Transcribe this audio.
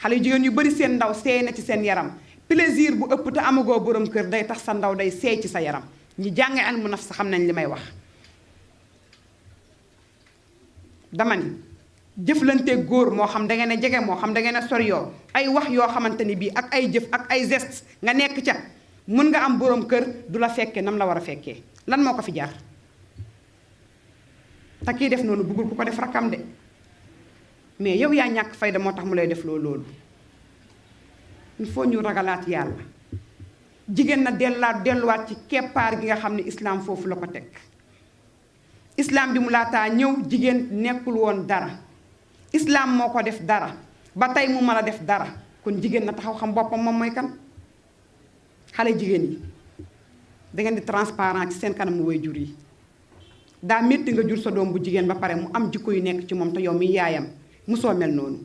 xale yu jigéen yu bari seen ndaw seey na ci seen yaram plaisir bu ëpp te amagoo borom kër day tax sa ndaw day seey ci sa yaram ñi jàng ilmu nafs xam nañ li may wax dama ni jëflante góor moo xam da ngeen a jege moo xam da ngeen a sori yoo ay wax yoo xamante ni bii ak ay jëf ak ay geste nga nekk ca mën nga am borom kër du la fekkee nam la war a fekkee lan moo ko fi jaar te kii def noonu bëggul ku ko def rakkam de mais yow yaa ñàkk fayda moo tax mu lay def loolu il faut ñu ragalaat yàlla jigéen na delluwaat ci keppaar gi nga xam ne islaam foofu la ko teg islaam bi mu laataa ñëw jigéen nekkul woon dara islaam moo ko def dara ba tey mu mën a def dara kon jigéen na taxaw xam boppam moom mooy kan xale jigéen yi dangeen di transparent ci seen kanamu waajur yi daa métti nga jur sa doom bu jigéen ba pare mu am jikko yu nekk ci moom te yow mi yaayam musoo mel noonu